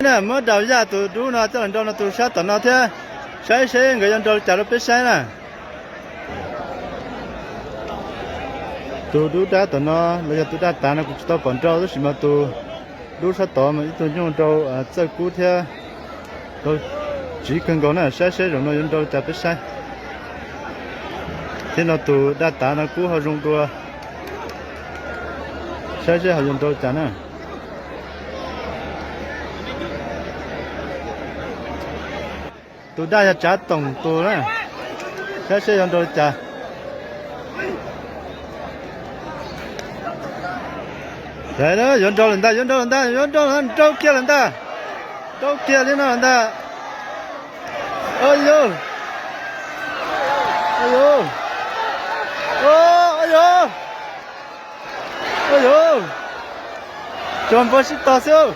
Na, muab Dau Yaj tus dub no coj los nrau no tus sab tom no thiab, saib seb nkawd yuav nrau li cas rau peb saib na. Tus dub dab tom no los yog tus daj tav no kuv tsis tau pom nrau, tab sis mas tus dub sab tod mas ib tug nyuj nrau txawj kub thiab, nrau tsiv kawg nkaus na, saib seb zaum no yuav nrau li cas peb saib. Thiab no tus daj tav no kub ho zoo dua, saib seb ho yuav nrau li cas na. Tus daj yog Tsav Toom tus na, saib seb yuav nrau li cas. Yuav nrau lawm ntag, yuav nrau lawm ntag, yuav nrau lawm, nrau kiag lawm ntag. Nrau kiag li no lawm ntag. Au yau, au yau, au yau, au yau, cog npua sib tog xwb.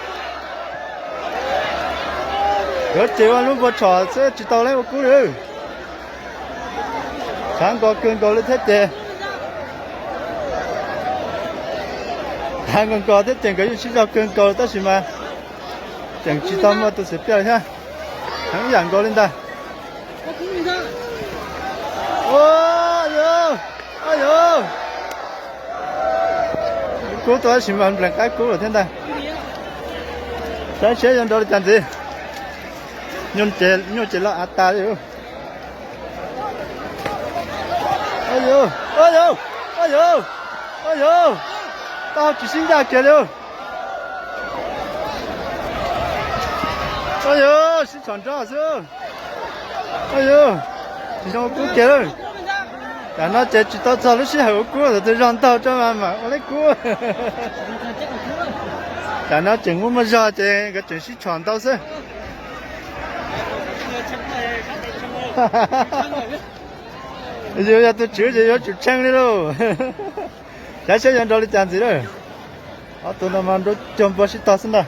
Yuav ces ua lub npua tshom xwb tsis tau lawv ua kub li. Tshav nkaus kawg nkaus li thiab ces, tshav nkaus nkaus thiab ces nkawd yeej sib zog kawg nkaus tab sis mas tseem tsis tau muaj tus xwm piaj thiab. Heev ib yam nkaus li ntag. Au yau, au yau, kub tuaj tab sis mas nplees qab kub lawm thiab ntag. Saib seb yuav nrau li cas ntxiv. Nyuj ces loj av tas li. Au yau, au yau, au yau, au yau, tau tsis sib ncaj kiag li. Au yau, sib tshom nroj xwb. Au yau, tsis zoo ua kub kiag lawm. Tam no ces tsis tau txog lub sij hawm ua kub, tus zog ntaug tso mas mam ua leb kub. Tam no tseem muaj muaj zog ces nkawd tseem sib tshom ntau xwb. Yus yog tus tswv ces yuav tsum tshee li lauj. Saib seb yuav nrau li cas ntxiv lawm. Ob tug no mas nrau cog npua sib tog xwb ntag.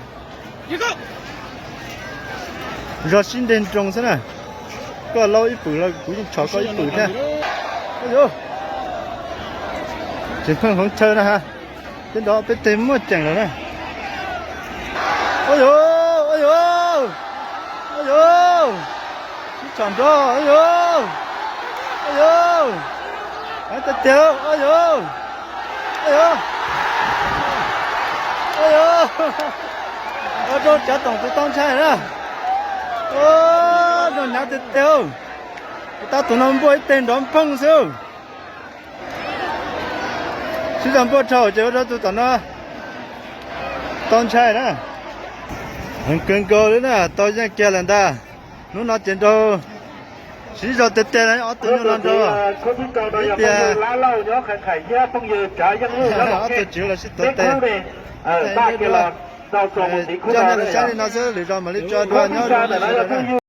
Zog sib nreg nroo xwb na. Koj laub ib pwm los kuv yeej tshom koj ib pwm thiab. Tseem pheej hloov chaw na ha. Tej nrov peb teg muaj ceem lawm na. Au yau, au yau, au yau, sib tshom nroj, au yau, au yau, heev tiag tiag, au yau, au yau, au yau, ua rau Tsav Toom tus tau ntshai na. Nroj hnyav tiag tiag. Tab tus no npuaj ib teg nrov nphooj xwb. Sib zog npuaj dhau ces ua rau tus tom no tau ntshai na. Heev kawg nkaus li na, tau yeej kiag lawm ntag. Hnub no ces nrau sib zog tiag tiag, ob tug nyuj no nrau ib tiag. Ob tug tswv los sib tuav tes. Coj nej los saib li no xwb, lwm zaus mam li tso dua, nyob zoo na.